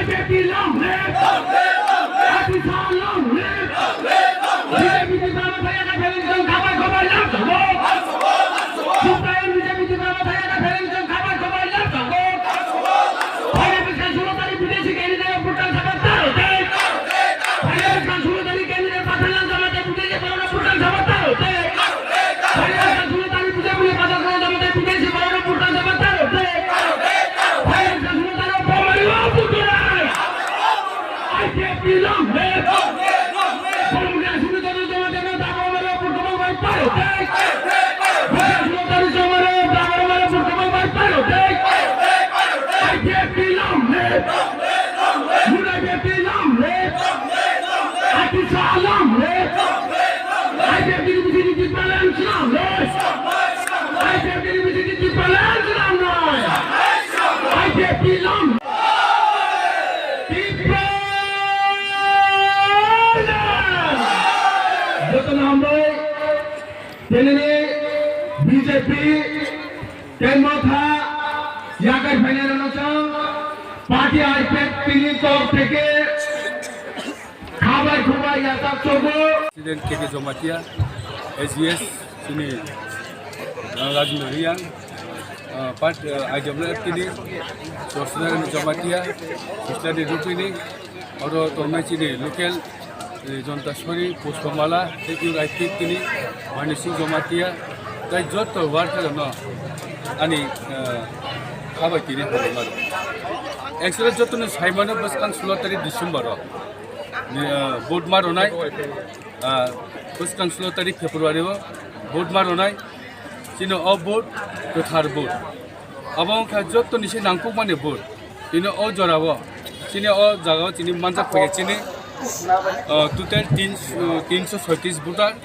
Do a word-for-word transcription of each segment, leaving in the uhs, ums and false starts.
B J P long live! Long live, long live! Happy Shah long live! Long live, long live! B J P Tipra Motha Yakar Phaileng Song khabai khabai lamsongo! Lamsongo, lamsongo! Supreme B J P Tipra Motha Yakar Phaileng Song khabai khabai lamsongo! Lamsongo, lamsongo! Phainai bwskang sulo tarik bidesi candidate o bwtang sabak taro tei! Phainai bwskang sulo tarik candidate Patharlangsa Motha bidesi borok no bwtang sabak taro tei! Phainai bwskang sulo tarik bidesi borok no bwtang sabak taro tei! I P F T ni bisingtwi Tipraland swnamnai! I P F T ni bisingtwi Tipraland swnamnai! I P F T long! Tipraland! Jotono hambai, tinini B J P tei Motha yakai phainai rokno chwng party I P F T ni tok theke khabai khubai yachak chogo. President K K Jamatia, A G S, chini, uh, Rajendra Reang, uh, part, uh, I W F T ni, Josna Jamatia, Krishna ni Rupini, oro tongnai chini local, eh, Jonta Sori, Pushpamala, tei I P F T ni, Mani Singh Jamatia, tei joto worker no ani, uh, khabai tini hambai mano. Actually, joto ni saimano bwskang sulo tarik December o. Ni, ah, vote ma rwnai, ah, bwskang sulo tarik February o vote ma rwnai, chini o vote kwthar vote. Abo wngkha joto ni se nangkukmani vote. Chini o jora o, chini o jaga o chini manjak phai chini, ah, total tin, ah, tinso soitis voter.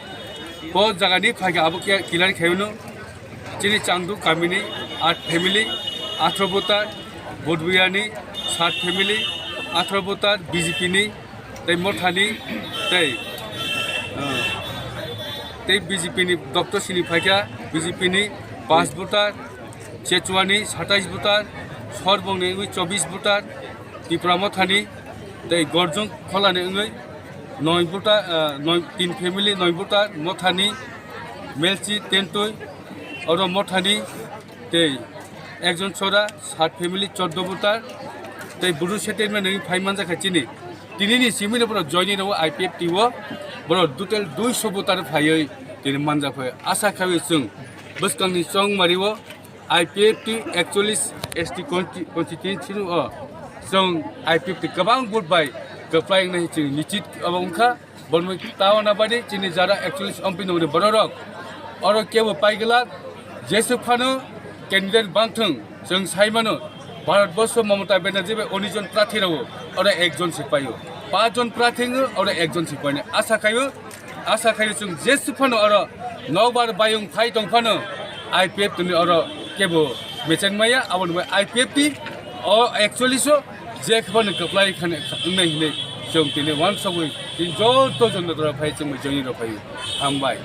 O jaga ni phai khe abo khe clear khai uno. Chini Changdu kamini at family, athro voter, Bodhbuyani sat family, athro voter B J P ni, tei Mothani, tei, ah, tei B J P ni doctor sini phaikha, B J P ni pas voter, Chechuani satais voter, Sorbongni wngwi chobis voter, Tipra Mothani, tei Gorjong Kholani wngwi noi voter, ah, noi, tin family noi voter, Mothani, Melchi, Tentui, oro Mothani, tei ekjon chora, sat family, choddo voter, tei Bru settlement ni phai manjakha chini. Tinini simino borok joini rwo I P F T o, borok total duiso voter phaiwi tini manjak phai. Asa khawi chwng bwskangni chongmari o I P F T ekchollis S T consti-, constituency o chwng I P F T kwbang vote bai kwplai wngnai chwng nichit abo wngkha. Bormui tawana badi chini jara ekchollis M P nungni bororok oro kebo paigwlak, jeswk phano candidate bangthwng, chwng sai mano Bharat Borsho Mamata Banerjee bai unis jon prathi rwo, oro ekjon se paio, panch jon prathi wngo, oro ekjon se painai. Asa khaio, asa khaio chwng jeswk phano oro nokbar bayung phai tong phano I P F T ni oro kebo mechang maya, aboni bai I P F T o ekchollis o je kheno kwplai khani wngnai hinwi chwng tini wansugwi tini joto jon dora phai chwng joini rw phai. Hambai.